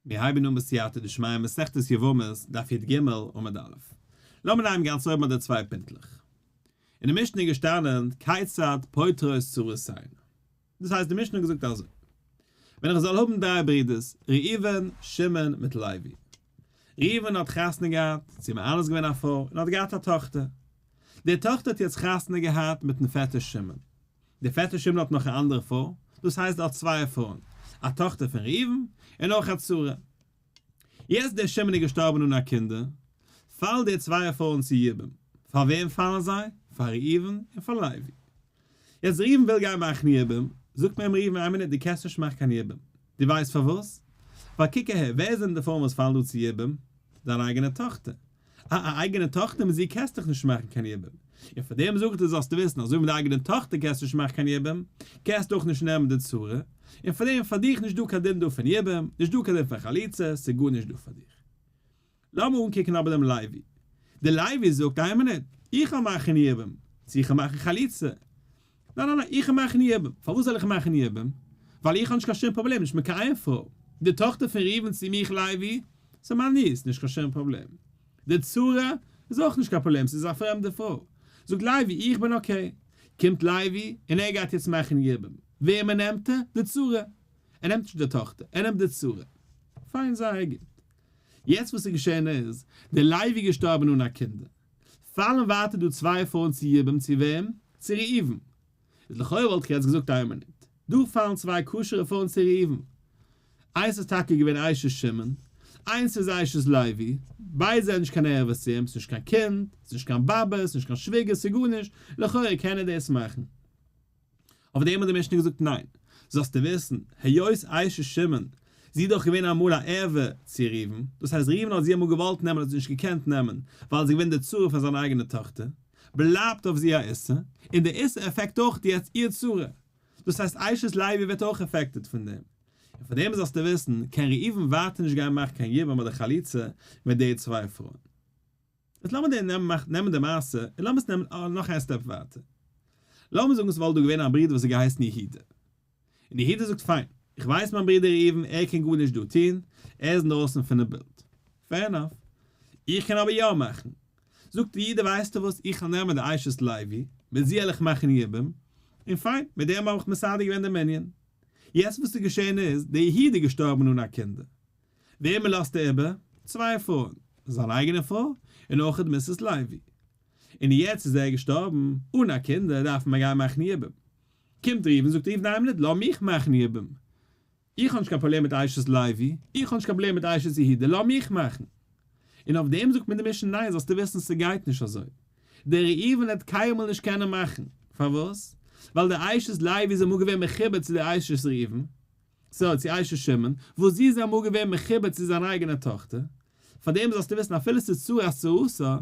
מיר הייבן אן בסייעתא דשמיא מסכת יבמות, דף י"ג, עמוד א'. לאמיר נעמען גאנץ אויבן אט די צוויי פינטלעך. אין די משנה איז געשטאנען כיצד פוטרות צרותיהן. דאס הייסט די משנה האט געזאגט אזוי, ווען איך זאל האבן דריי ברידערס, ראובן, שמעון מיט לוי. ראובן האט חתונה געהאט, צו מאנס געווען א פרוי, און האט געהאט א טאכטער. די טאכטער האט יעצט חתונה געהאט מיטן פעטער שמעון. דער פעטער שמעון האט נאך א אנדערע פרוי, דאס הייסט ער האט צוויי פרויען, א טאכטער פון ראובן און אויך א צרה. יעצט דער שמעון איז געשטארבן אן א קינדער, פאלן די צוויי פרויען צו יבום, פאר וועם פאלן זיי? פאר ראובן און פאר לוי. יעצט ראובן וויל גיין מאכן יבום, זאגט מען אים ראובן איין מינוט דו קענסט נישט מאכן קיין יבום, דו ווייסט פארוואס? ווייל קוק אהער, ווער זענען די פרויען וואס פאלן דא צו יבום? דיין אייגענע טאכטער. א א אייגענע טאכטער מיט זי קענסט דאך נישט מאכן קיין יבום, און פאר דעם זאגט ער זאלסטו וויסן אזוי ווי מיט די אייגענע טאכטער קענסטו נישט מאכן קיין יבום, קענסטו אויך נישט נעמען די צרה, און פאר דעם פאר דיך נישט דא קיין דין דא פון יבום, נישט דא קיין דין פון חליצה, ס'איז גארנישט דא פאר דיך. לאמיר אנקוקן אבער דעם לוי. דער לוי זאגט איין מינוט, איך וועל מאכן יבום, צו איך וועל מאכן חליצה, ניין ניין ניין, איך וועל מאכן יבום. פארוואס זאל איך מאכן יבום? ווייל איך האב נישט קיין שום פראבלעם נישט מיט קיין איין פרוי. די טאכטער פון ראובן צו מיך לוי, ס'איז מיין niece, נישט קיין שום פראבלעם. די צרה איז אויך נישט קיין פראבלעם, ס'איז א פרעמדע פרוי. זאגט לוי, איך בין okay. קומט לוי און ער גייט יעצט מאכן יבום. וועמען נעמט ער? די צרה. ער נעמט נישט די טאכטער, ער נעמט די צרה. פיין זייער גוט. יעצט וואס איז געשען איז, דער לוי איז געשטארבן אן א קינדער. פאלן ווייטער דא צוויי פרויען צו יבום צו וועם? צו ראובן. איז לכאורה וואלט איך יעצט געזאגט איין מינוט. דא פאלן צוויי כשר'ע פרויען צו ראובן. איינס איז טאקע געווען אשת שמעון, איינס איז אשת לוי, ביידע זענען נישט קיין ערווה צו אים, ס'נישט קיין קינד, ס'נישט קיין באבע, ס'נישט קיין שוויגער, ס'גארנישט, לכאורה קען ער דאס מאכן. אויף דעם האט די משנה געזאגט ניין, זאלסטו וויסן, היות אשת שמעון, זי איז דאך געווען אמאל א ערווה צו ראובן, דאס הייסט ראובן האט זי אמאל געוואלט נעמען האט זי נישט געקענט נעמען, ווייל זי איז געווען די צרה פון זיין אייגענע טאכטער, בלייבט אויף זי א איסור, און די איסור affect אויך יעצט איר צרה, דאס הייסט אשת לוי ווערט אויך affected פון דעם, און פון דעם זאלסטו וויסן, קען ראובן ווייטער נישט גיין מאכן קיין יבום אדער חליצה מיט די צוויי פרויען. איז לאמיר דיר נעמען די מעשה און לאמיר עס נעמען נאך איין step ווייטער. לאמיר זאגן ס'וואלט דא געווען א ברודער וואס האט געהייסן יהודה. און יהודה זאגט פיין, איך ווייס מיין ברודער ראובן ער קען גארנישט דא טון, ער איז אינדרויסן פונעם בילד. Fair enough. איך קען אבער יא מאכן. זאגט יהודה ווייסטו וואס איך וועל נעמען די אשת לוי, מיט זי וועל איך מאכן יבום, און פיין, מיט דעם האב איך מסדר געווען דעם ענין. יעצט וואס איז געשען איז, דער יהודה איז געשטארבן אן א קינדער. וועמען לאזט ער איבער? צוויי פרויען, זיין אייגענע פרוי און אויך Mrs. לוי. און יעצט איז ער געשטארבן, אן א קינדער דארף מען גיין מאכן יבום. קומט ראובן זאגט ראובן איין מינוט לאז מיך מאכן יבום. איך האב נישט קיין פראבלעם מיט אשת לוי, איך האב נישט קיין פראבלעם מיט אשת יהודה, לאז מיך מאכן. און אויף דעם זאגט מיר די משנה ניין זאלסטו וויסן ס'גייט נישט אזוי. דער ראובן וועט קיינמאל נישט קענען מאכן. פארוואס? ווייל די אשת לוי איז אמאל געווען מחובר צו די אשת ראובן, סאו צו אשת שמעון, וואס זי איז אמאל געווען מחובר צו זיין אייגענע טאכטער, פאר דעם זאלסטו וויסן אפילו ס'איז צרת צרתה,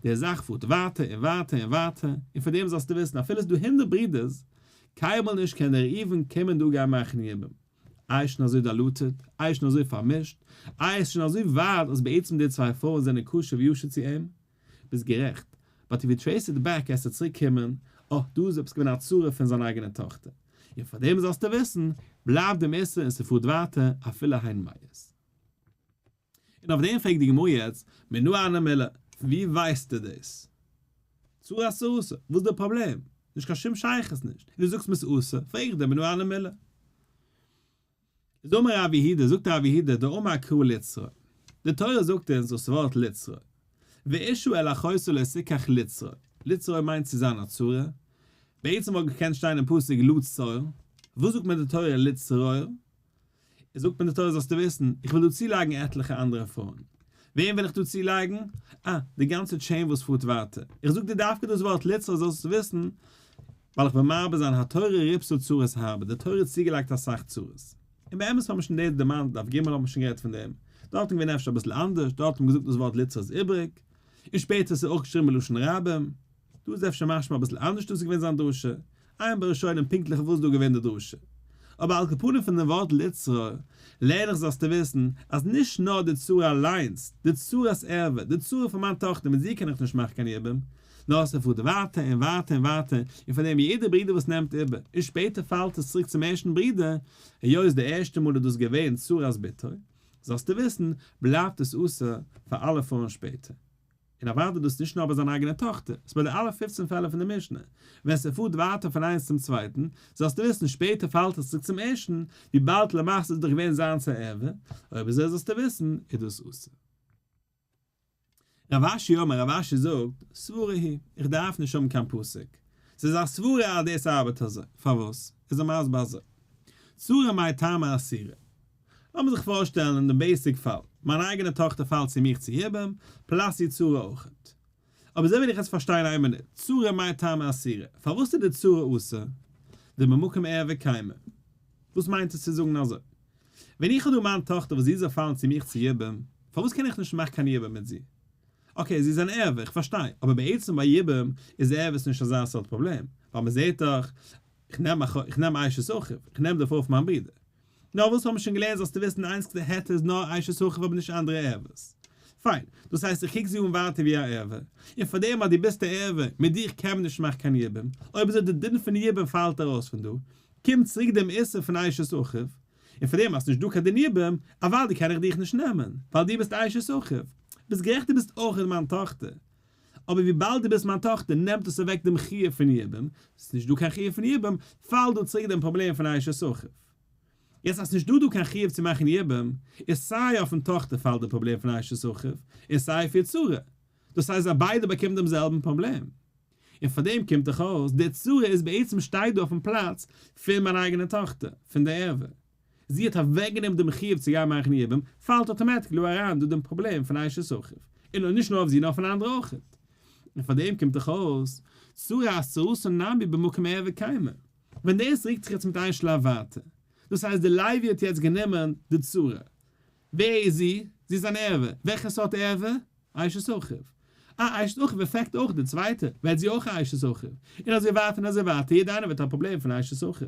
די זאך פארט ווייטער און ווייטער און ווייטער, און פאר דעם זאלסטו וויסן אפילו ס'איז דא הונדערט ברידערס, קיינמאל נישט קען דער ראובן קומען דא גיין מאכן יבום. איי איז שוין אזוי diluted, איי איז שוין אזוי פארמישט, איי איז שוין אזוי ווייט אז בעצם די צוויי פרויען זענען כשר וישר צו אים, ביסט גערעכט, but if you trace it back עסטו צוריק קומען, אה, דא איז עפעס געווען א צרה פון זיין אייגענע טאכטער. און פאר דעם זאלסטו וויסן, בלייבט דעם איסור און ס'פארט ווייטער אפילו הן מאות. און אויף דעם פרעגט די גמרא יעצט, מנא הני מילי, פון ווי ווייסטו דאס? צרת צרתה, וואס איז די פראבלעם? נישט קיין שום שייכות נישט, און דו זאגסט מיר ס'איז אסור, פרעג איך דיר מנא הני מילי. איז אמר רב יהודה, זאגט רב יהודה, דאמר קרא לצרור. די תורה זאגט אונז דאס ווארט לצרור. ואשה אל אחותה לא תקח לצרור. לצרור מיינט צו זיין א צרה. בעצם וואלט געקענט שטיין אין פסוק לצור. וואס זאגט מיר די תורה לצרור? זאגט מיר די תורה זאלסטו וויסן, איך וויל דא צולייגן עטליכע אנדערע פרויען. וועם וויל איך דא צולייגן? אה, די גאנצע chain וואס פארט ווייטער. איך זאג דיר דווקא דאס ווארט לצרור זאלסטו וויסן, ווייל איך וויל מרבה זיין התורה ריבתה צרות הרבה, די תורה האט צוגעלייגט אסאך צרות. און באמת האבן מיר שוין דאס דערמאנט, דף ג' האבן מיר שוין גערעדט פון דעם, דארט איז געווען אפשר אביסל אנדערש, דארט האט מען געזאגט דאס ווארט לצרור איז איבריג, און שפעטער איז עס אויך געשריבן בלשון רבים, דא איז אפשר משמע אביסל אנדערש דאס איז געווען זיין דרשה, עיין בראשונים פונקטליך וואס דא געווען די דרשה. אבער על כל פנים פון דעם ווארט לצרור לערן איך זאלסטו וויסן אז נישט נאר די צרה אליינס, די צרת ערווה, די צרה פון מיין טאכטער מיט זי קען איך נישט מאכן קיין יבום, נאר ס'פארט ווייטער און ווייטער און ווייטער, און פאר דעם יעדער ברודער וואס נעמט איבער, און שפעטער פאלט עס צוריק צום ערשטן ברודער, היות די ערשטע מאל איז דאס געווען צרת בתו. זאלסטו וויסן, בלייבט עס אסור פאר אלע פרויען שפעטער. און אוודאי דאס נישט נאר ביי זיין אייגענע טאכטער, ס'איז ביי די אלע פופצן פעלער פון די משנה, ווען ס'פארט ווייטער פון איינס צום צווייטן, זאלסטו וויסן שפעטער פאלט עס צוריק צום ערשטן, וויבאלד למעשה איז דאך געווען זיינס א ערווה, אויב אזוי זאלסטו וויסן איז דאס אסור. רב אשי אמר, רב אשי זאגט, סברה היא, איך דארף נישט האבן קיין פסוק, ס'איז א סברה אז דאס ארבעט אזוי, פארוואס? איז ער מסביר אזוי, צרה מאי טעמא אסירה, לאמיר זיך פארשטעלן אין דעם basic פאל, מיין אייגענע טאכטער פאלט צו מיך צו יבום, plus איר צרה אויכעט. אבער אזוי וויל איך עס פארשטיין איין מינוט, צרה מאי טעמא אסירה, פארוואס איז די צרה אסור? דבמקום ערווה קיימא. וואס מיינט עס צו זאגן אזוי? ווען איך האב דא מיין טאכטער וואס זי זאל פאלן צו מיך צו יבום, פארוואס קען איך נישט מאכן קיין יבום מיט זי? okay, זי איז אן ערווה, איך פארשטיי, אבער בעצם ביי יבום איז ערוות נישט אזא סארט פראבלעם, ווייל מען זעט דאך, איך נעם אשת אחיו, איך נעם די פרוי פון מיין ברודער. נאר וואס האבן שוין געלערנט זאלסטו וויסן די איינציגסטע היתר איז נאר אשת אחיו אבער נישט אנדערע ערוות. פיין, דאס הייסט איך קוק זי אן ווייטער ווי א ערווה, און פאר דעם אז דו ביסט א ערווה, מיט דיך קען מען נישט מאכן קיין יבום, אויב אזוי די דין פון יבום פאלט ארויס פון דא, קומט צוריק דעם איסור פון אשת אחיו, און פאר דעם אז ס'נישט דא קיין דין יבום, אוודאי קען איך דיך נישט נעמען, ווייל דו ביסט אשת אחיו. ביסט גערעכט דו ביסט אויך מיין טאכטער, אבער וויבאלד דו ביסט מיין טאכטער נעמט דאס אוועק דעם חיוב פון יבום, ס'איז נישט דא קיין חיוב פון יבום, פאלט דא צוריק דעם פראבלעם פון אשת אחיו. יעצט אז ס'נישט דא דא קיין חיוב צו מאכן יבום, איז סיי אויפן טאכטער פאלט דער פראבלעם פון אשת אחיו, און סיי אויף איר צרה. דאס הייסט זיי ביידע באקומען דעם זעלבן פראבלעם. און פאר דעם קומט דאך אויס, די צרה איז בעצם שטייט דא אויפן פלאץ פון מיין אייגענע טאכטער, פון די ערווה. זי האט אוועקגענומען דעם חיוב צו גיין מאכן יבום, פאלט automatically אריין דא דעם פראבלעם פון אשת אחיו, און נישט נאר אויף זי נאר אויף אן אנדערע אויך. און פאר דעם קומט דאך אויס, צרה אז צרתה נמי במקום ערווה קיימא. ווען דאס רוקט זיך יעצט מיט איין שלב ווייטער, דאס הייסט די לוי האט יעצט גענומען די צרה, ווער איז זי? זי איז אן ערווה. וועלכע סארט ערווה? אשת אחיו. אה, אשת אחיו affect אויך די צווייטע, ווערט זי אויך א אשת אחיו. און אזוי ווייטער און אזוי ווייטער, יעדע איינער ווערט א פראבלעם פון אשת אחיו.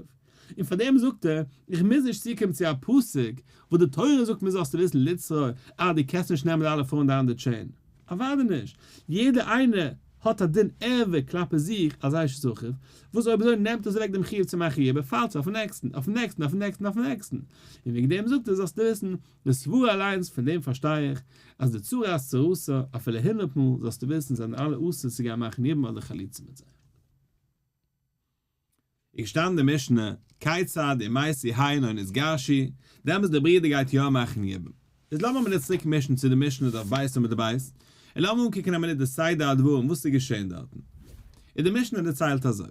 און פאר דעם זאגט ער, איך מוז נישט צוקומען צו א פסוק וואס די תורה זאגט מיר זאלסטו וויסן לצרור, אה, דו קענסט נישט נעמען די אלע פרויען down the chain. אוודאי נישט. יעדע איינער האט א דין ערווה כלפי זיך אלס אשת אחיו, וואס אויב אזוי נעמט עס אוועק דעם חיוב צו מאכן יבום, פאלט עס אויפן נעקסטן, אויפן נעקסטן, אויפן נעקסטן, אויפן נעקסטן. און וועגן דעם זאגט ער זאלסטו וויסן, די סברה אליינס פון דעם פארשטיי איך, אז די צרה איז צרתה, אפילו הונדערט מאל, זאלסטו וויסן זענען אלע אסור צו גיין מאכן יבום אדער חליצה מיט זיי. איז געשטאנען די משנה, כיצד אם מתו הן או נתגרשו, דעמאלטס דער ברודער גייט יא מאכן יבום. איז לאמיר מינוט צוריק מישן צו די משנה דף בית עמוד בית, און לאמיר אנקוקן א מינוט די סדר הדברים וואס איז געשען דארטן. איז די משנה דערציילט אזוי,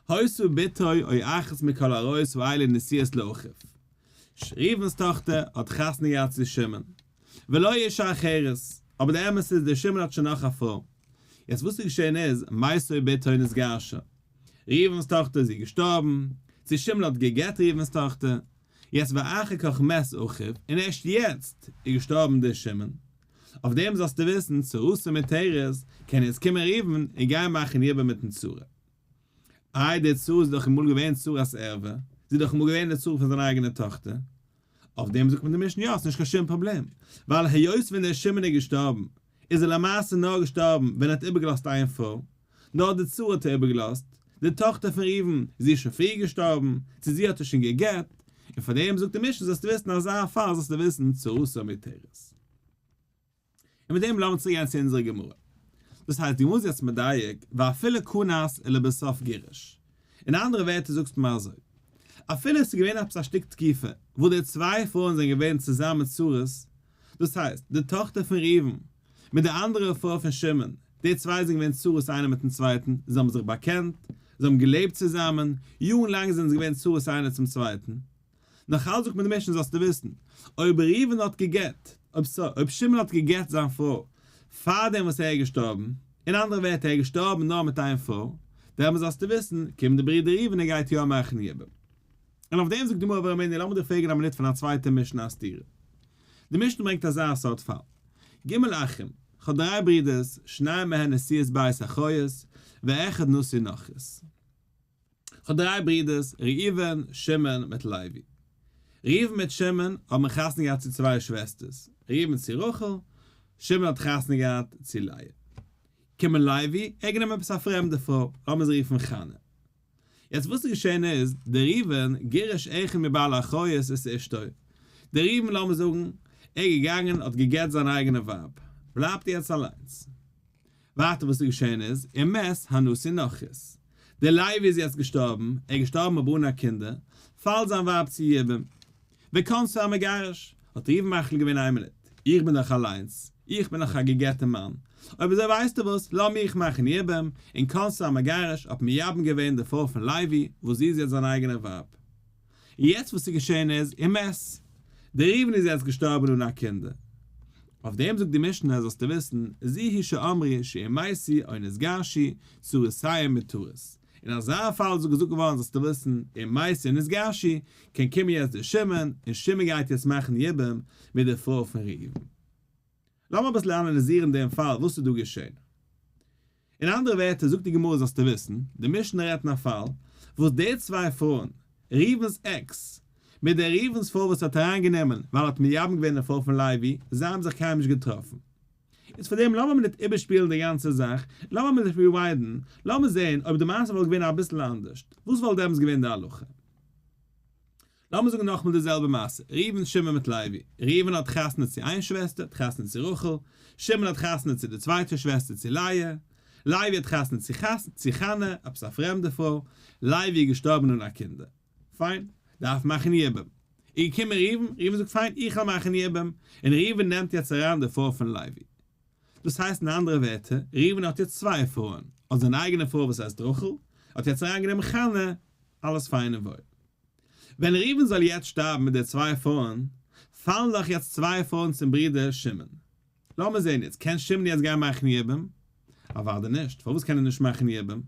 היתה בתו או אחת מכל העריות האלה נשואות לאחיו. ראובן'ס טאכטער האט חתונה געהאט צו שמעון, ולו אשה אחרת, אבער די אמת איז דער שמעון האט שוין נאך א פרוי. יעצט וואס איז געשען איז, מתה בתו נתגרשה. ראובן'ס טאכטער איז געשטארבן, צו שמעון האט גע'גט ראובן'ס טאכטער, יעצט ואחר כך מת אחיו, און ערשט יעצט איז געשטארבן דער שמעון. אויף דעם זאלסטו וויסן, צרתה מותרת, קען יעצט קומען ראובן און גיין מאכן יבום מיטן צרה. איי די צרה איז דאך אמאל געווען צרת ערווה, זי איז דאך אמאל געווען די צרה פון זיין אייגענע טאכטער. אויף דעם זאגט מען די משנה יא, ס'נישט קיין שום פראבלעם, ווייל היות ווען דער שמעון איז געשטארבן, איז ער למעשה נאר געשטארבן ווען ער האט איבערגעלאזט איין פרוי, נאר די צרה האט ער איבערגעלאזט, די טאכטער פון ראובן, זי איז שוין פריער געשטארבן, צו זי האט ער שוין גע'גט, און פאר דעם זאגט די משנה זאלסטו וויסן אזא פאל זאלסטו וויסן צרתה מותרת. און מיט דעם לאמיר צוריק גיין צו אונזערע גמרא. דאס הייסט די גמרא איז יעצט מדייק ואפילו כנס ולבסוף גירש. אין אנדערע ווערטער זאגסטו מיר אזוי, אפילו עס איז געווען עפעס א שטיק תקופה וואס די צוויי פרויען זענען געווען צוזאמען צרות, דאס הייסט, די טאכטער פון ראובן מיט די אנדערע פרוי פון שמעון, די צוויי זענען געווען צרות איינער מיטן צווייטן, זיי האבן זיך באקענט, זיי האבן געלעבט צוזאמען, יארן לאנג זענען זיי געווען צרות איינער צום צווייטן. נאך אלץ זאגט מיר די משנה זאלסטו וויסן, אויב ראובן האט גע'גט, אויב sorry, אויב שמעון האט גע'גט זיין פרוי פארדעם וואס ער איז געשטארבן, אין אנדערע ווערטער ער איז געשטארבן נאר מיט איין פרוי, דעמאלס זאלסטו וויסן, קומט די ברודער ראובן ער גייט יא מאכן יבום. און אויף דעם זאגט די גמרא ורמינהי לאמיר דיר פרעגן א מינוט פון א צווייטע משנה א סתירה. די משנה ברענגט אזא סארט פאל. ג' אחים, כ'האב דריי ברידערס, שניים מהן נשואות בית אחיות, ואחד נשוי נכרית. כ'האב דריי ברידערס, ראובן, שמעון מיט לוי. ראובן מיט שמעון האבן חתונה געהאט צו צוויי שוועסטערס, ראובן צו רחל, שמעון האט חתונה געהאט צו לאה. קומען לוי, ער האט גענומען עפעס א פרעמדע פרוי, לאמיר זי רופן חנה. יעצט וואס איז געשען איז, דער ראובן גירש אחד מבעלי אחיות את אשתו, דער ראובן לאמיר זאגן, ער איז געגאנגען האט גע'גט זיין אייגענע ווייב, בלייבט ער יעצט אליינס. ווייטער וואס איז געשען איז, ומת הנשיא נכרית. דער לוי איז יעצט געשטארבן, ער איז געשטארבן אבער אן א קינדער, פאלט זיין ווייב צו יבום. וכנסה המגרש, האט ראובן מחליט געווען איין מינוט, איך בין דאך אליינס, איך בין דאך א גע'גט'ע מאן, אויב אזוי ווייסטו וואס, לאמיך מאכן יבום, און כנסה המגרש האט מייבם געווען די פרוי פון לוי, וואס זי איז יעצט זיין אייגענע ווייב. און יעצט וואס איז געשען איז, ומת. דער ראובן איז יעצט געשטארבן אן א קינדער. אויף דעם זאגט די משנה זאלסטו וויסן, זו היא שאמרו שאם מתו או נתגרשו, צרותיהן מותרות. אין אזא פאל איז געזאגט געווארן זאלסטו וויסן, אם מתו או נתגרשו, קען קומען יעצט דער שמעון, און שמעון גייט יעצט מאכן יבום מיט די פרוי פון ראובן. לאמיר אביסל אנאליזירן דעם פאל וואס איז דא געשען. אין אנדערע ווערטער זאגט די גמרא זאלסטו וויסן, די משנה רעדט אין א פאל וואס די צוויי פרויען, ראובן'ס עקס, מיט דער ראובן'ס פרוי וואס ער האט אריין גענומען ווייל ער האט מייבם געווען די פרוי פון לוי, זיי האבן זיך קיינמאל נישט געטראפן. איז פאר דעם לאמיר ניט איבערשפילן די גאנצע זאך, לאמיר ניט rewind ן, לאמיר זען אויב די מעשה וואלט געווען אביסל אנדערשט, וואס וואלט דעמאלטס געווען די הלכה? לאמיר זאגן נאכמאל די זעלבע מעשה, ראובן שמעון מיט לוי, ראובן האט חתונה צו איין שוועסטער, האט חתונה צו רחל, שמעון האט חתונה צו די צווייטע שוועסטער צו לאה, לוי האט חתונה צו חנה, עפעס א פרעמדע פרוי, לוי איז געשטארבן אן א קינדער. פיין, דארף מאכן יבום. איז געקומען ראובן, ראובן זאגט פיין איך וועל מאכן יבום, און ראובן נעמט יעצט אריין די פרוי פון לוי. דאס הייסט אין אנדערע ווערטער, ראובן האט יעצט צוויי פרויען, האט זיין אייגענע פרוי וואס הייסט רחל, האט יעצט אריינגענומען חנה, אלעס פיין און וואויל. ווען ראובן זאל יעצט שטארבן מיט די צוויי פרויען, פאלן דאך יעצט צוויי פרויען צום ברודער שמעון. לאמיר זען יעצט, קען שמעון יעצט גיין מאכן יבום? אוודאי נישט, פארוואס קען ער נישט מאכן יבום?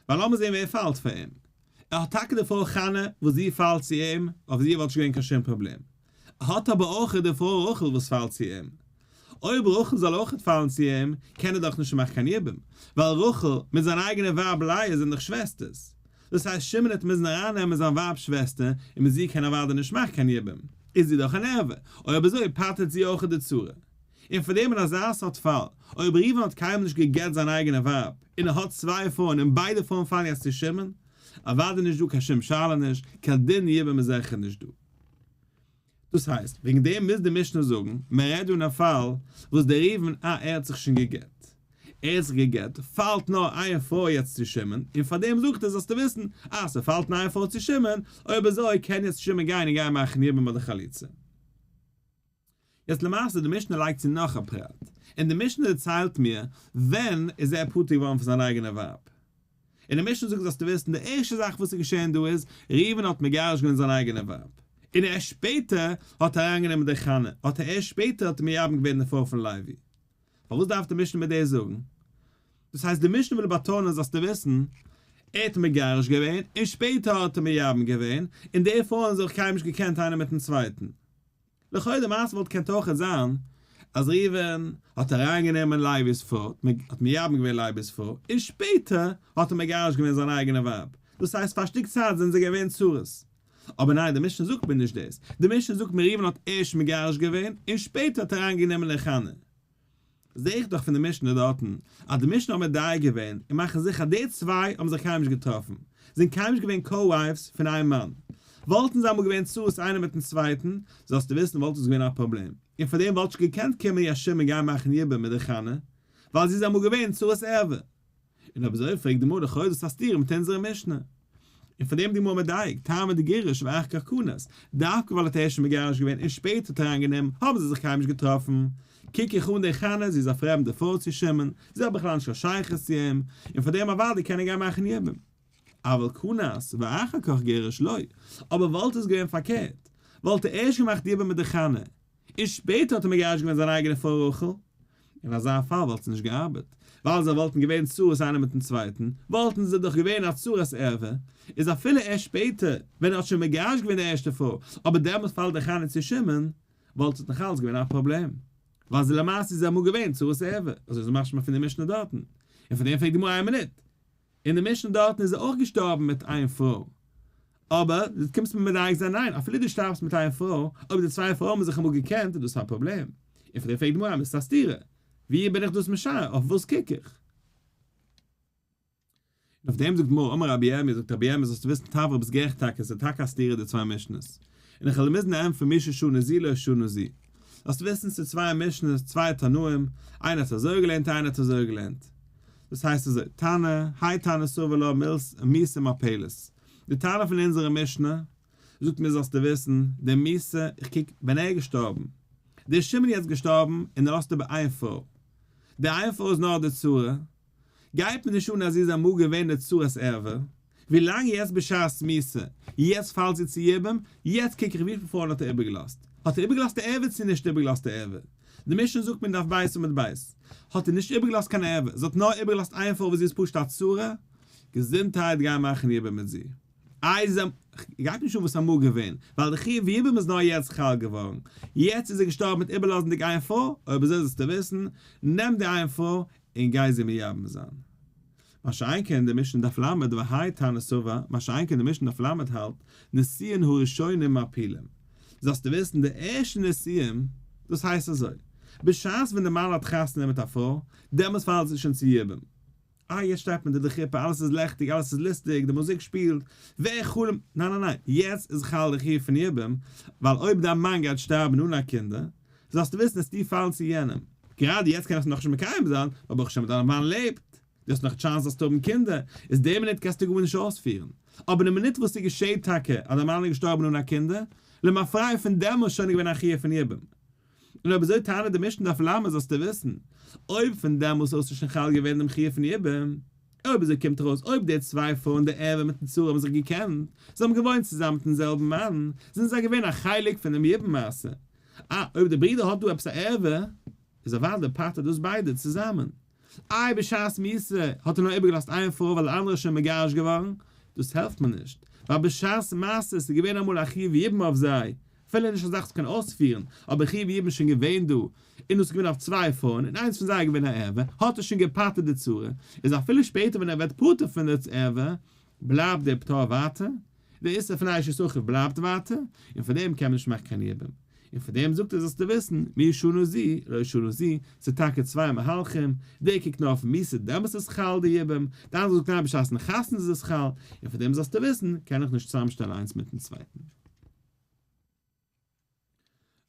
ווייל לאמיר זען ווער פאלט פאר אים. ער האט טאקע די פרוי חנה וואס זי פאלט צו אים, אויף זי וואלט נישט געווען קיין שום פראבלעם. ער האט אבער אויך די פרוי רחל וואס פאלט צו אים. אויב רחל זאל אויכעט פאלן צו אים, קען ער דאך נישט מאכן קיין יבום, ווייל רחל מיט זיין אייגענע ווייב לאה זענען דאך שוועסטערס. דאס הייסט שמעון וועט מוזן ארייננעמען זיין ווייב'ס שוועסטער, און מיט זי קען ער אוודאי נישט מאכן קיין יבום, איז זי דאך אן ערווה, אויב אזוי פטר'ט זי אויכעט די צרה. און פאר דעם אין אזא סארט פאל, אויב ראובן האט קיינמאל נישט גע'גט זיין אייגענע ווייב, און ער האט צוויי פרויען און ביידע פרויען פאלן יעצט צו שמעון, אוודאי נישט דא קיין שום שאלה נישט, קיין דין יבום איז זיכער נישט דא. דאס הייסט, וועגן דעם מוז די משנה זאגן, מען רעדט דא אין א פאל וואס דער ראובן א ער האט זיך שוין גע'גט, ער האט זיך גע'גט, פאלט נאר איין פרוי יעצט צו שמעון, און פאר דעם זאגט ער זאלסטו וויסן, אז ס'פאלט נאר איין פרוי צו שמעון, אויב אזוי קען יעצט שמעון גיין און גיין מאכן יבום ביי די חליצה. יעצט למעשה די משנה לייגט צו נאך א פרט, און די משנה דערציילט מיר ווען איז ער פטור געווארן פון זיין אייגענע ווייב, און די משנה זאגט זאלסטו וויסן די ערשטע זאך וואס איז געשען דא איז ראובן האט מגרש געווען זיין אייגענע ווייב, און ערשט שפעטער האט ער אריינגענומען די חנה, האט ער ערשט שפעטער האט ער מייבם געווען די פרוי פון לוי. פארוואס דארף די משנה מיר דאס זאגן? דאס הייסט די משנה וויל באטאנען זאלסטו וויסן, ער האט מגרש געווען און שפעטער האט ער מייבם געווען, און די פרויען האבן זיך קיינמאל נישט געקענט איינער מיטן צווייטן. לכאו' די מעשה וואלט געקענט אויכעט זיין אז ראובן האט אריינגענומען לוי'ס פרוי, האט מייבם געווען לוי'ס פרוי, און שפעטער האט ער מגרש געווען זיין אייגענע ווייב, דאס הייסט פאר א שטיק צייט זענען זיי געווען צרות. אבער ניין די משנה זאגט מיר נישט דאס, די משנה זאגט מיר ראובן האט ערשט מגרש געווען און שפעטער האט ער אריינגענומען די חנה. זעה איך דאך פון די משנה דארטן אז די משנה האט מדייק געווען און מאכן זיכער אז די צוויי האבן זיך קיינמאל נישט געטראפן, זענען קיינמאל נישט געווען co-wives פון איין מאן. וואלטן זיי אמאל געווען צרות איינער מיטן צווייטן, זאלסטו וויסן וואלט עס געווען א פראבלעם, און פאר דעם וואלט נישט געקענט קומען שמעון גיין מאכן יבום מיט די חנה, ווייל זי איז אמאל געווען צרת ערווה. און אויב אזוי פרעגט די גמרא לכאו' איז דאס א סתירה מיט אונזערע משנה. און פאר דעם די גמרא מדייק, טעמא דגירש ואחר כך כנס, דווקא ווייל ער האט ערשט מגרש געווען און שפעטער האט ער אריינגענומען, האבן זיי זיך קיינמאל נישט געטראפן. קוק איך אן די חנה, זי איז א פרעמדע פרוי צו שמעון, זי האט בכלל נישט קיין שייכות צו אים, און פאר דעם אוודאי קען ער גיין מאכן יבום. אבל כנס ואחר כך גירש לא, אבער וואלט עס געווען פארקערט, וואלט ער ערשט געמאכט יבום מיט די חנה, און שפעטער האט ער מגרש געווען זיין אייגענע פרוי רחל. אין אזא פאל וואלט עס נישט געארבעט, ווייל זיי וואלטן געווען צרות איינער מיטן צווייטן, וואלטן זיי דאך געווען א צרת ערווה, איז אפילו ערשט שפעטער, ווען ער האט שוין מגרש געווען די ערשטע פרוי, אבער דעמאלט פאלט די חנה צו שמעון, וואלט עס נאך אלץ געווען א פראבלעם, ווייל זי למעשה איז אמאל געווען צרת ערווה, אזוי איז משמע פון די משנה דארטן, און פון דעם פרעגט די גמרא איין מינוט, אין די משנה דארטן איז ער אויך געשטארבן מיט איין פרוי, אבער דו קומסט מיר מדייק זיין ניין, אפילו דו שטארבסט מיט איין פרוי, אויב די צוויי פרויען האבן זיך אמאל געקענט איז דאס א פראבלעם, און פון דעם פרעגט די גמרא איז עס א סתירה, ווי בין איך דאס משער, אויף וואס קוק איך? און אויף דעם זאגט די גמרא אמר רבי ירמי', זאגט רבי ירמי' זאלסטו וויסן תברא ביסט גערעכט טאקע, עס איז טאקע א סתירה די צוויי משנה'ס, און איך וועל מוזן ענטפערן מי ששנה זו לא שנה זו. זאלסט וויסן ס'איז צוויי משנה'ס, צוויי תנאים, איינער האט אזוי געלערנט איינער האט אזוי געלערנט. דאס הייסט אזוי, תנא, האי תנא סבר לה מיתה מפלת. די תנא פון אונזערע משנה זאגט מיר זאלסטו וויסן, די מיתה, איך קוק ווען ער איז געשטארבן, דער שמעון איז יעצט געשטארבן און ער לאזט איבער איין פרוי, די איין פרוי איז נאר די צרה, גייט מיר נישט אן אז זי איז אמאל געווען די צרת ערווה, ווילאנג יעצט בשעת מיתה, יעצט פאלט זי צו יבום, יעצט קוק איך וויפיל פרויען האט ער איבערגעלאזט, האט ער איבערגעלאזט די ערווה צו נישט איבערגעלאזט די ערווה, די משנה זאגט מיר אין דף בית עמוד בית, האט ער נישט איבערגעלאזט קיין ערווה, זי האט נאר איבערגעלאזט איין פרוי וואס זי איז פשוט א צרה, געזונטהייט גיי מאכן יבום מיט זי. איי זי גייט נישט אן וואס אמאל געווען, ווייל די חיוב יבום איז נאר יעצט חל געווארן, יעצט איז ער געשטארבן מיט איבערלאזנדיג איין פרוי, אויב אזוי זאלסטו וויסן, נעם די איין פרוי און גיי זי מייבם זיין. מה שאין כן די משנה דף ל' והאי תנא סבר, מה שאין כן די משנה דף ל' האלט, נישואין הראשונים מפילים. זאלסטו וויסן די ערשטע נישואין, דאס הייסט אזוי, בשעת ווען די מאן האט חתונה מיט א פרוי, דעמאלס פאלט זי שוין צו יבום. אה יעצט שטייט מען די חופה אלעס איז לעכטיג אלעס איז לוסטיג די מוזיק שפילט, ווער חלומ'ט, ניין ניין ניין, יעצט איז חל די חיוב פון יבום, ווייל אויב דיין מאן גייט שטארבן אן א קינדער, זאלסטו וויסן אז דו פאלן צו יענעם, גראדע יעצט קען איך עס נאכנישט מקיים זיין, ווייל ברוך השם דיין מאן לעבט, דו האסט נאך chance זאלסט האבן קינדער, איז די מינוט קענסטו גארנישט אויספירן, אבער די מינוט וואס ס'געשעהט טאקע אז דיין מאן איז געשטארבן אן א קינדער, למפרע פון דעמאלס שוין געווען א חיוב פון יבום. און אויב אזוי טענה'ט די משנה דף ל' זאלסטו וויסן, אויב פון דעמאלס אויס איז שוין חל געווען דעם חיוב פון יבום, אויב אזוי קומט ארויס אויב די צוויי פרויען די ערווה מיטן צרה האבן זיך געקענט, זיי האבן געוואוינט צוזאמען מיטן זעלבן מאן, זענען זיי געווען א חלק פונעם יבום מעשה. אה, אויב די ברודער האט דא עפעס א ערווה, איז אוודאי פטר'ט דאס ביידע צוזאמען. איי בשעת מיתה האט ער נאר איבערגעלאזט איין פרוי ווייל די אנדערע איז שוין מגרש געווארן? דאס העלפט מיר נישט, ווייל בשעת מעשה ס'איז געווען אמאל א חיוב יבום אויף זיי, אפילו נישט א זאך וואס קען אויספירן, אבער חיוב יבום איז שוין געווען דא, און דאס איז געווען אויף צוויי פרויען און איינס פון זיי איז געווען א ערווה, האט ער שוין געפטר'ט די צרה, איז אפילו שפעטער ווען ער ווערט פטור פון די ערווה, בלייבט דער פטור ווייטער, דער איסור פון אשת אחיו בלייבט ווייטער, און פאר דעם קען מען נישט מאכן קיין יבום. און פאר דעם זאגט ער זאלסטו וויסן, מי שנה זו, לא שנה זו, ס'איז טאקע צוויי מהלכים, דער קוקט נאר אויפן מיתה דעמאלס איז חל די יבום, די אנדערע זאגט ניין בשעת'ן חתונה איז עס חל, און פאר דעם זאלסטו וויסן, קען איך נישט צוזאמשטעלן איינס מיטן צווייטן.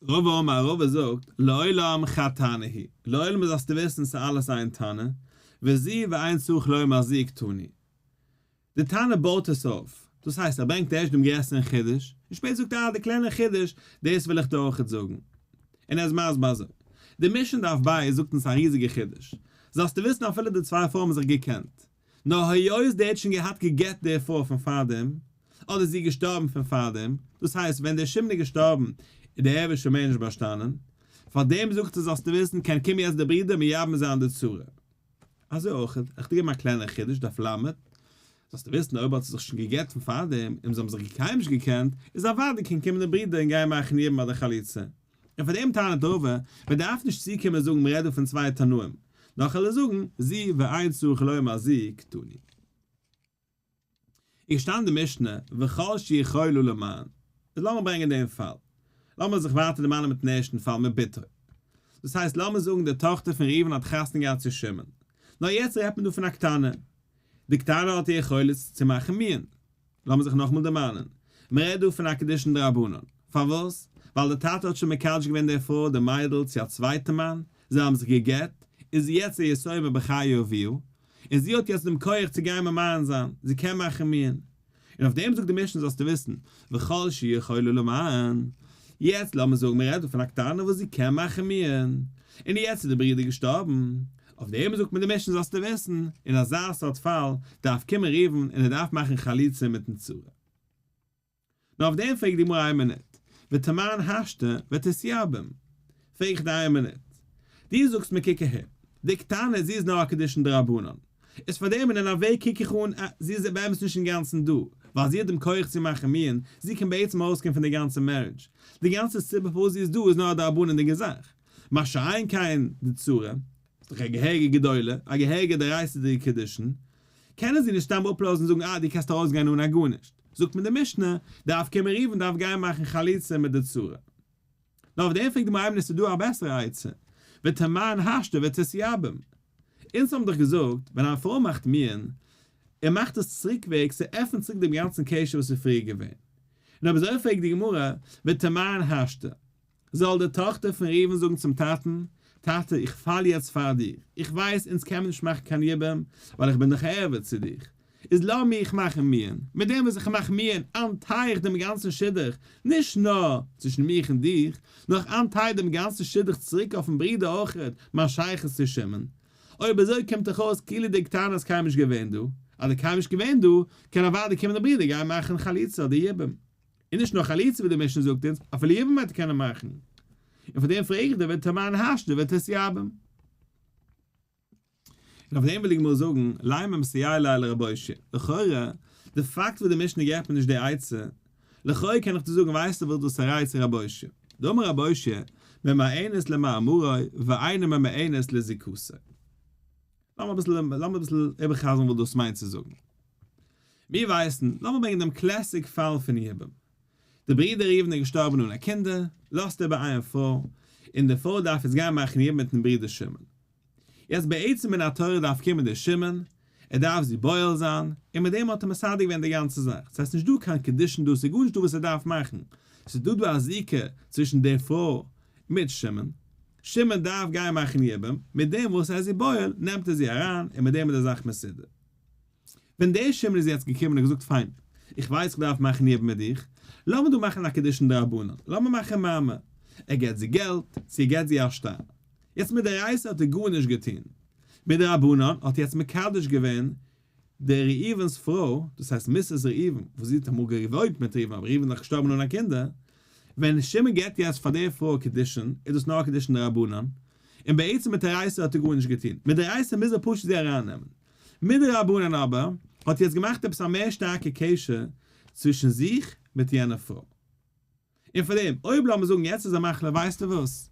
רבא אמר רבא זאגט, לעולם חד תנא הוא, לעולם זאלסטו וויסן ס'איז אלעס איין תנא, וזו ואין צריך לומר זו קתני. די תנא בויט עס אויף, דאס הייסט ער ברענגט ערשט דעם גרעסערן חידוש, און שפעטער זאגט ער אה די קלענערע חידוש, דאס וויל איך דיר אויכעט זאגן. און ער איז מסביר אזוי, די משנה דף ב' זאגט אונז א ריזיגע חידוש, זאלסטו וויסן אפילו די צוויי פרויען האבן זיך געקענט, נאר היות דער האט שוין געהאט גע'גט די פרוי פון פארדעם, אדער זי איז געשטארבן פון פארדעם, דאס הייסט ווען דער שמעון איז געשטארבן איז די ערווה שוין מער נישט באשטאנען, פארדעם זאגט ער זאלסטו וויסן קען קומען יעצט דער ברודער מייבם זיין די צרה. אזוי אויך, איך דיר געבן א קליינער חידוש דף ל', זאלסטו וויסן אויב האט זי זיך שוין גע'גט פון פארדעם און זיי האבן זיך קיינמאל נישט געקענט, איז אוודאי קען קומען דער ברודער און גיין מאכן יבום אדער חליצה. און פאר דעם טענה'ט רבא, מען דארף נישט צוקומען און זאגן מען רעדט דא פון צוויי תנאים, נאר כ'על זאגן, זו ואין צריך לומר זו קתני. איז געשטאנען די משנה וכל שיכולה למען. איז לאמיר ברענגען דעם פאל. לאמיר זיך ווייטער דערמאנען מיטן ערשטן פאל מיט בתו. דאס הייסט לאמיר זאגן די טאכטער פון ראובן האט חתונה געהאט צו שמעון. נאר יעצט רעדט מען דא פון א קטנה. די קטנה האט די יכולת צו מאכן מיאון. לאמיר זיך נאכאמאל דערמאנען. מען רעדט דא פון א קידושין דרבנן. פארוואס? ווייל די טאטע האט שוין מקדש געווען די פרוי, די מיידל, צו א צווייטע מאן, זיי האבן זיך גע'גט, איז זי יעצט א יתומה בחיי אביה, און זי האט יעצט דעם כח צו גיין ממאן זיין, זי קען מאכן מיאון. און אויף דעם זאגט די משנה זאלסטו וויסן, וכל שיכולה למאן. יעצט לאמיר זאגן מען רעדט דא פון א קטנה וואס זי קען מאכן מיאון, און יעצט איז די ברודער געשטארבן, אויף דעם זאגט מען די משנה זאלסטו וויסן, אין אזא סארט פאל דארף קומען ראובן און ער דארף מאכן חליצה מיטן צרה. נאר אויף דעם פרעגט די גמרא איין מינוט, ותמאן השתא ותתייבם? פרעג איך דיר איין מינוט, דו זאגסט מיר קוק אהער, די קטנה זי איז נאר א קידושין דרבנן, איז פאר דעם אין א וועג קוק איך אן אז זי איז באמת נישט אינגאנצן דא, ווייל זי האט דעם כח צו מאכן מיאון, זי קען בעצם ארויסקומען פון די גאנצע marriage, די גאנצע סיבה פארוואס זי איז דא איז נאר א דרבנן'דיגע זאך, מה שאין כן די צרה, איז דאך א געהעריגע גדולה, א געהעריגע דאורייתא'דיגע קידושין, קענען זי נישט סתם אפלאזן און זאגן אה דו קענסט ארויסגיין אן א גארנישט, זאגט מען די משנה, דארף קומען ראובן דארף גיין מאכן חליצה מיט די צרה. נאר אויף דעם פרעגט די גמרא איז דא א בעסערע עצה, ותמאן השתא ותתייבם. אונז האבן דאך געזאגט ווען א פרוי מאכט מיאון, ער מאכט עס צוריקוועגס, ער עפנט צוריק דעם גאנצן קשר וואס איז פריער געווען. און אויב אזוי פרעגט די גמרא, ותמאן השתא. זאל די טאכטער פון ראובן זאגן צום טאטן, טאטע איך פאל יעצט פאר דיר, איך ווייס אונז קען מען נישט מאכן קיין יבום, ווייל איך בין דאך ערווה צו דיך, איז לאז מיך מאכן מיאון, מיט דעם וואס איך מאך מיאון untie איך דעם גאנצן שידוך, נישט נאר צווישן מיך און דיך, נאר איך untie דעם גאנצן שידוך צוריק אויפן ברודער אויכעט, מיין שייכות צו שמעון. אויב אזוי קומט דאך אויס כאילו די קטנה איז קיינמאל נישט געווען דא, אז די קיינמאל נישט געווען דא, קען אוודאי קומען די ברודער גיין מאכן חליצה אדער יבום. און נישט נאר חליצה ווי די משנה זאגט אונז, אפילו יבום וועט ער קענען מאכן. און פאר דעם פרעג איך דיר ותמאן השתא ותתייבם. און אויף דעם וויל די גמרא זאגן, לימא מסייע ליה לרב אושעיא. לכאורה, די פאקט וואס די משנה געבט מיר נישט די עצה, לכאורה קען איך דיר זאגן ווייסטו וואס דאס איז א ראי' צו רב אושעיא. דאמר רב אושעיא, ממאנת למאמרו ואינה ממאנת לזיקתו. לאמיר אביסל לאמיר אביסל איבערחזר'ן וואס דאס מיינט צו זאגן. מיר ווייסן, לאמיר ברענגען דעם classic פאל פון יבום. דער ברודער ראובן איז געשטארבן אן א קינדער, לאזט איבער איין פרוי, און די פרוי דארף יעצט גיין מאכן יבום מיטן ברודער שמעון. יעצט בעצם מן התורה דארף קומען דער שמעון, ער דארף זי בועל זיין, און מיט דעם האט ער מסדר געווען די גאנצע זאך, ס'הייסט נישט דא קיין קידושין דא, ס'איז גארנישט דא וואס ער דארף מאכן, ס'איז דא דא א זיקה צווישן די פרוי מיט שמעון, שמעון דארף גיין מאכן יבום, מיט דעם וואס ער איז איר בועל נעמט ער זי אריין און מיט דעם איז די זאך מסודר. ווען דער שמעון איז יעצט געקומען און געזאגט פיין, איך ווייס איך דארף מאכן יבום מיט דיך, לאמיר דא מאכן א קידושין דרבנן, לאמיר מאכן מאמר, ער געט זי געלט, צו ער געט זי א שטר. יעצט מדאורייתא האט ער גארנישט געטון, מדרבנן האט ער יעצט מקדש געווען דער ראובן'ס פרוי, דאס הייסט Mrs. ראובן, וואס זי האט אמאל געוואוינט מיט ראובן אבער ראובן איז נאך געשטארבן אן א קינדער, ווען שמעון געבט יעצט פאר דער פרוי קידושין, איז דאס נאר א קידושין דרבנן, און בעצם מדאורייתא האט ער גארנישט געטון, מדאורייתא מוז ער פשוט זי ארייננעמען. מדרבנן אבער האט יעצט געמאכט עפעס א מער שטארקע קשר צווישן זיך מיט יענע פרוי. און פאר דעם, אויב לאמיר זאגן יעצט איז א מחלה ווייסטו וואס?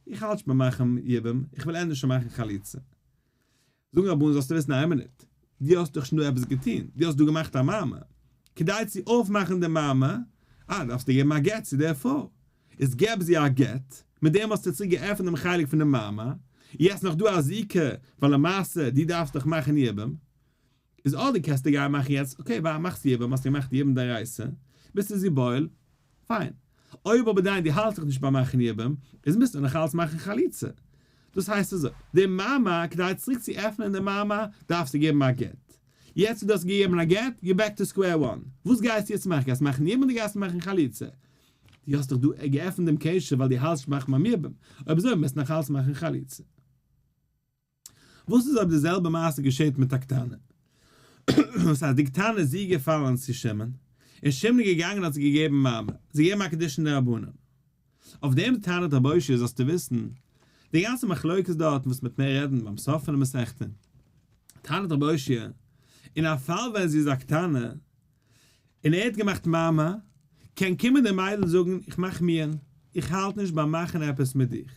איך האלט נישט ביים מאכן יבום, איך וויל ענדערש מאכן חליצה. זאגן רבנן זאלסטו וויסן איין מינוט, דו האסט דאך שוין דא עפעס געטון, דו האסט דא געמאכט א מאמר, כדי צו אויפמאכן די מאמר, אה, דארפסטו געבן א גט צו דער פרוי, איז געב זי א גט, מיט דעם האסטו צוריק געעפנט דעם חלק פון די מאמר, יעצט נאך דא א זיקה, ווייל למעשה דו דארפסט דאך מאכן יבום, איז אדער קענסטו גיין מאכן יעצט, okay ווייל מאכסט יבום, האסט געמאכט יבום דאורייתא, ביסטו זי בועל, פיין. אויב אבער דיין דו האלטסט זיך נישט ביים מאכן יבום, איז מוזטו נאך אלץ מאכן חליצה. דאס הייסט אזוי, די מאמר, כדי צוריק צו עפענען די מאמר, דארפסטו געבן א גט. יעצט וואס דו האסט געגעבן א גט, you're back to square one. וואס גייסטו יעצט מאכן? גייסט מאכן יבום אדער גייסטו מאכן חליצה? דו האסט דאך דא געעפנט דעם קשר ווייל דו האלטסט נישט מאכן ביים יבום. אויב אזוי מוזטו נאך אלץ מאכן חליצה. וואס איז אויב די זעלבע מעשה געשעט מיט א קטנה? וואס הייסט די קטנה איז זי געפאלען צו שמעון, און שמעון איז געגאנגען האט זי געגעבן מאמר, זי געגעבן א קידושין דרבנן. אויף דעם טענה'ט רב אושעיא זאלסטו וויסן, די גאנצע מחלוקת דארטן וואס מ'וועט מער רעדן ביים סוף פונעם מסכתא, טענה'ט רב אושעיא, אין א פאל ווען זי איז א קטנה, און ער האט געמאכט מאמר, קען קומען די מיידל זאגן איך מאך מיאון, איך האלט נישט ביים מאכן עפעס מיט דיך,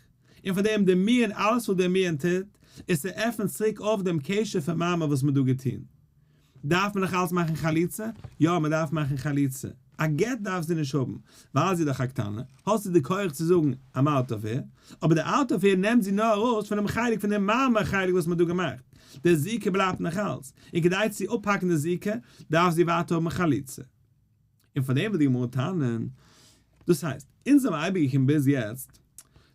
און פאר דעם די מיאון אלעס וואס די מיאון טוט איז ס'עפענט צוריק אויף דעם קשר פון מאמר וואס מ'האט דא געטון. דארף מען נאך אלץ מאכן חליצה? יא מען דארף מאכן חליצה. א גט דארף זי נישט האבן, ווייל זי איז דאך א קטנה, האט זי די כח צו זאגן I'm out of here, אבער די out of here נעמט זי נאר ארויס פונעם חלק פון דעם מאמר חלק וואס מען האט דא געמאכט, די זיקה בלייבט נאך אלץ, און כדי צו אפהאקן די זיקה דארף זי ווייטער האבן חליצה. און פאר דעם וויל די גמרא טענה'ן, דאס הייסט, אונז זעמער אייביג געקומען ביז יעצט,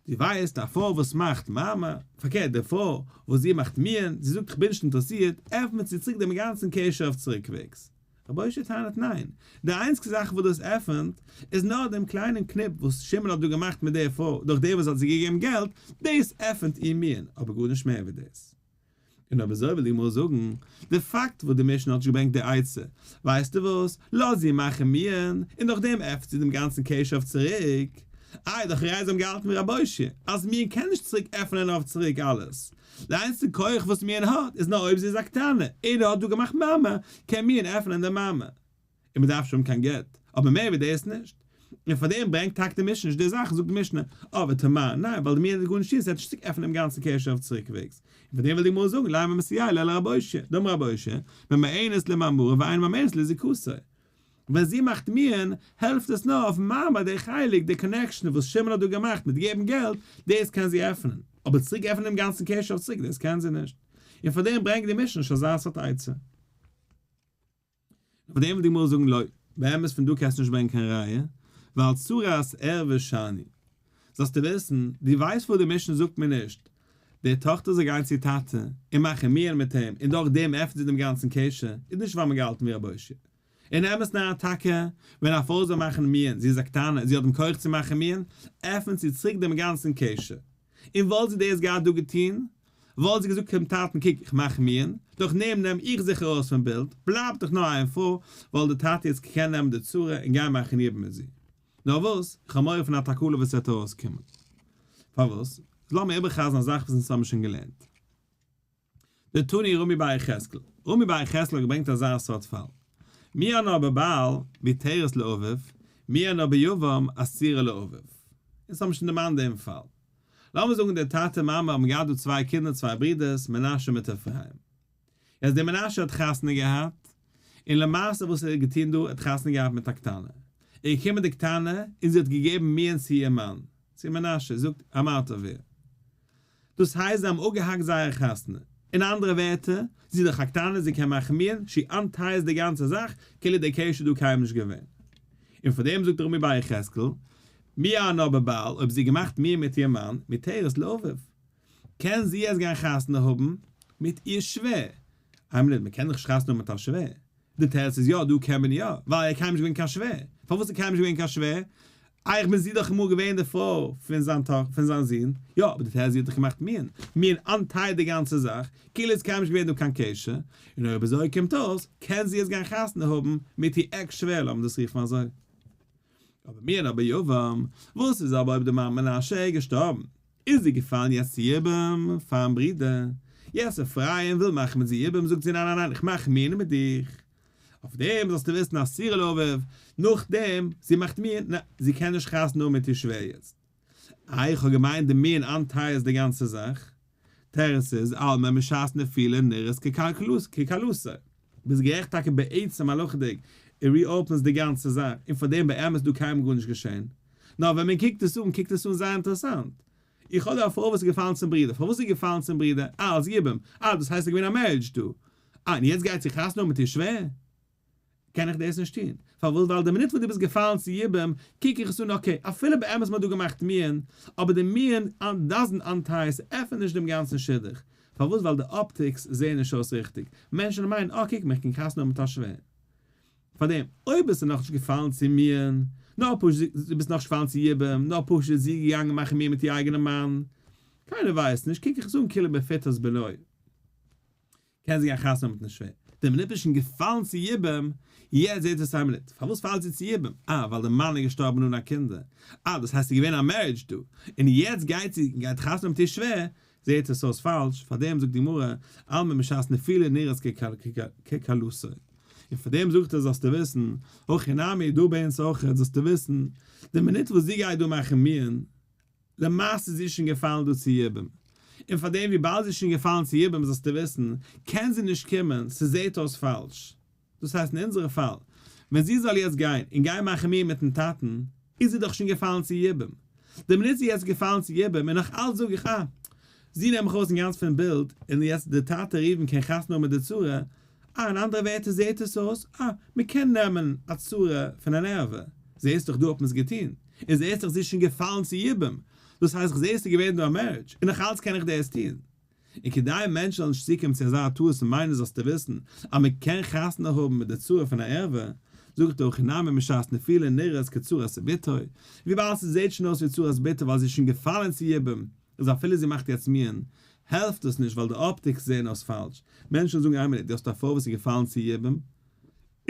דו ווייסט, א פרוי וואס מאכט מאמר, פארקערט די פרוי וואס זי מאכט מיאון, זי זאגט איך בין נישט אינטערעסירט, עפנט זי צוריק דעם גאנצן קשר אויף צוריקוועגס. רב אושעיא טענה'ט ניין, די איינציגסטע זאך וואס דאס עפענט, איז נאר דעם קליינעם קניפ וואס שמעון האט דא געמאכט מיט דער פרוי דורך דעם וואס האט זי געגעבן געלט, דאס עפענט איר מיאון, אבער גארנישט מער ווי דאס. און אויב אזוי וויל די גמרא זאגן, די פאקט וואס די משנה האט נישט געברענגט די עצה, ווייסטו וואס, לאז זי מאכן מיאון, און דורך דעם עפנט זי דעם גאנצן קשר אויף צוריק. איי, דאך רייז האבן געהאלטן ווי רב אושעיא, אז מיאון קען נישט צוריק עפענען אויף צוריק אלעס. די איינציגע כח וואס מיאון האט איז נאר אויב זי איז א קטנה, און ער האט דא געמאכט מאמר, קען מיאון עפענען די מאמר. און מען דארף שוין קיין גט, אבער מער ווי דאס נישט. און פאר דעם ברענגט טאקע די משנה נישט די זאך, זאגט די משנה, אבער תמר, ניין, ווייל די מיאון האט גארנישט צו, עס וועט נישט צוריק עפענען דעם גאנצן קשר אויף צוריקוועגס. און פאר דעם וויל די גמרא זאגן, לימא מסייע ליה לרב אושעיא, דאמר רב אושעיא, ממאנת למאמרו ואינה ממאנת לזיקתו. ווען זי מאכט מיאון, העלפט עס נאר אויף מאמר די חלק, די connection וואס שמעון האט דא געמאכט מיט געבן געלט, דאס קען זי עפענען, אבער צוריק עפענען דעם גאנצן קשר אויף צוריק, דאס קען זי נישט. און פאר דעם ברענגט די משנה נישט אזא סארט עצה. אויף דעם וויל די גמרא זאגן לא, באמת פון דא קענסטו נישט ברענגען קיין ראיה, ווייל צרת ערווה שאני. זאלסטו וויסן, דו ווייסט וואס די משנה זאגט מיר נישט, די טאכטער זאל גיין צו טאטע און מאכן מיאון מיט אים און דורך דעם עפנט זי דעם גאנצן קשר, איז נישט ווייל מ'האט געהאלטן ווי רב אושעיא. אין אמת'ן אריין טאקע, ווען א פרוי זאל מאכן מיאון, זי איז א קטנה, זי האט דעם כח צו מאכן מיאון, עפנט זי צוריק דעם גאנצן קשר. און וואלט זי דאס געהאט דא געטון, וואלט זי געזאגט צום טאטן קוק איך מאך מיאון, דורך נעם נעם איך זיך ארויס פון בילד, בלייבט דאך נאר איין פרוי, וואלט די טאטע יעצט געקענט נעמען די צרה און גיין מאכן יבום מיט זי. נאר וואס, איך האב מורא פון א תקלה וואס וועט ארויסקומען. פארוואס? איז לאמיר איבערחזר'ן א זאך וואס אונז האבן שוין געלערנט. דתני רמי בר יחזקאל, רמי בר יחזקאל האט געברענגט אזא סארט פאל. מיאנה בבעל מותרת לאביו, מיאנה ביבם אסורה לאביו. אונז האבן שוין דערמאנט דעם פאל. לאמיר זאגן דער טאטע מאמע האבן געהאט דא צוויי קינדער צוויי ברידערס מנשה מיט אפרים. יעצט דער מנשה האט חתונה געהאט, און למעשה וואס ער האט געטון דא, ער האט חתונה געהאט מיט א קטנה. איז געקומען די קטנה און זי האט געגעבן מיאון צו איר מאן, צו מנשה, זאגט אמרת אביר. דאס הייסט זיי האבן אפגעהאקט זייער חתונה. אין אנדערע ווערטער, זי איז דאך א קטנה זי קען מאכן מיאון, she unties די גאנצע זאך, כאילו דער קשר איז דא קיינמאל נישט געווען. און פאר דעם זאגט רמי בר יחזקאל, מיאנה בבעל, אויב זי האט געמאכט מיאון מיט איר מאן, מותרת לאביו. קען זי יעצט גיין חתונה האבן מיט איר שווער? איין מינוט, מען קען דאך נישט חתונה האבן מיט א שווער. די תירוץ איז יא, דא קען מען יא, ווייל ער איז קיינמאל נישט געווען קיין שווער. פארוואס איז קיינמאל נישט געווען קיין שווער? איי איך בין זי דאך אמאל געווען די פרוי פון זיין טאכ פון זיין זון, יא, אבער די תירוץ זי האט דאך געמאכט מיאון, מיאון untie די גאנצע זאך, כאילו איז קיינמאל נישט געווען דא קיין קשר, און אויב אזוי קומט אויס, קען זי יעצט גיין חתונה האבן מיט איר עקס שווער, לאמיר דאס רופן אזוי. אבער מיאנה ביבם, וואס איז אבער אויב די מאן מנשה איז געשטארבן? איז זי געפאלן יעצט צו יבום פארן ברודער, יעצט אפרים וויל מאכן מיט זי יבום זאגט זי ניין ניין ניין איך מאך מיאון מיט דיך, אויף דעם זאלסטו וויסן אסורה לאביו, נאכדעם זי מאכט מיאון, ניין זי קען נישט חתונה האבן מיט איר שווער יעצט. איי איך האב געמיינט די מיאון unties די גאנצע זאך? תירוץ איז אלמא משעת נפילה נראית ככלתו. ביסט גערעכט טאקע בעצם הלכה'דיג, it reopens די גאנצע זאך, און פאר דעם באמת איז דא קיינמאל גארנישט געשען. נאר ווען מען קוקט עס אן קוקט עס אן זייער אינטערעסאנט. איך האב דא א פרוי וואס איז געפאלן צום ברודער, פארוואס איז זי געפאלן צום ברודער? אה אלס יבום, אה דאס הייסט ס'איז געווען א marriage דא, אה און יעצט גייט זי חתונה האבן מיט איר שווער? קען איך דאס נישט טון. פארוואס? ווייל די מינוט וואס דו ביסט געפאלן צו יבום, קוק איך עס אן okay, אפילו באמת מ'האט דא געמאכט מיאון, אבער די מיאון doesn't untie, ס'עפענט נישט דעם גאנצן שידוך. פארוואס? ווייל די optics זעען נישט אויס ריכטיג. מענטשן מיינען, אה קוק מיך קען חתונה האבן מיט א שווער. פארדעם, אויב ביסטו נאכנישט געפאלן צו מיאון, נאר פשוט דו ביסט נאכנישט געפאלן צו יבום, נאר פשוט איז זי געגאנגען מאכן מיאון מיט איר אייגענעם מאן, קיינער ווייסט נישט, קוק איך עס אן כאילו בפיתת בנו. קען זי גיין חתונה האבן מיטן שווער. די מינוט איז שוין געפאלן צו יבום, יעצט זעט עס איין מינוט, פארוואס פאלט זי צו יבום? אה, ווייל די מאן איז געשטארבן אן א קינדער. אה, דאס הייסט ס'איז געווען א marriage דא, און יעצט גייט זי און גייט חתונה האבן מיט איר שווער, זעט עס אויס פאלש, פארדעם זאגט די גמרא, אלמא משעת נפילה נראית ככלתו. און פארדעם זאגט ער זאלסטו וויסן, הכי נמי, דא ביי אונז אויכעט זאלסטו וויסן, די מינוט וואס זי גייט דא מאכן מיאון, למעשה איז זי שוין געפאלן דא צו יבום, און פאר דעם וויבאלד זי איז שוין געפאלן צו יבום זאלסטו וויסן, קען זי נישט קומען, ס'זעהט אויס פאלש. דאס הייסט אין אונזערע פאל, ווען זי זאל יעצט גיין און גיין מאכן מיאון מיטן טאטן, איז זי דאך שוין געפאלן צו יבום. די מינוט זי איז יעצט געפאלן צו יבום און נאך אלץ זאג איך אה, זי נעם איך אויס אינגאנצן פון בילד, און יעצט די טאטע ראובן קען חתונה האבן מיט די צרה, אה, אין אנדערע ווערטער זעהט עס אויס, אה, מ'קען נעמען א צרה פון אן ערווה, זעהסט דאך דא האט מען עס געטוהן, און זעהסט דאך זי איז שוין געפאלן צו יבום, דאס הייסט כ'זעה עס איז געווען דא א marriage, און נאך אלץ קען איך דעס טוהן. און כדי מענטשן זאלן נישט צוקומען צו אזא טעות און מיינען זאלסטו וויסן אז מ'קען חתונה האבן מיט די צרה פון א ערווה, זאגט הכי נמי משעת נפילה נראית כצרת בתו, וויבאלד ס'זעהט שוין אויס ווי צרת בתו ווייל זי איז שוין געפאלן צו יבום, איז אפילו זי מאכט יעצט מיאון, העלפט דאס נישט ווייל די optics זעהן אויס פאלש. מענטשן זאגן איין מינוט, דו האסט א פרוי וואס איז געפאלן צו יבום,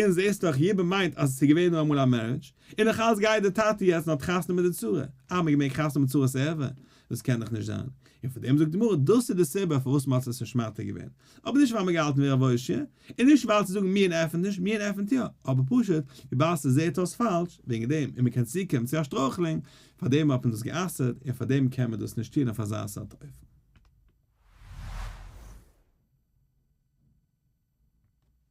און זעהסט דאך יבום מיינט אז עס איז געווען נאר אמאל א marriage, און נאך אלץ גייט די טאטע יעצט און האט חתונה מיט די צרה, אה מען מעג חתונה מיט צרת ערווה? דאס קען דאך נישט זיין. און פאר דעם זאגט די גמרא דאס איז די סיבה פארוואס מען האט עס נישט מתיר געווען, אבער נישט ווייל מען האט געהאלטן ווי רב אושעיא, און נישט ווייל צו זאגן מיאון עפענט נישט, מיאון עפענט יא, אבער פשוט וויבאלד ס'זעהט אויס פאלש, וועגן דעם, און מען קען צוקומען צו א שטרויכלונג, פאר דעם האט מען דאס גע'אסר'ט, און פאר דעם קען מען דאס נישט טון אויף אזא סארט אופן.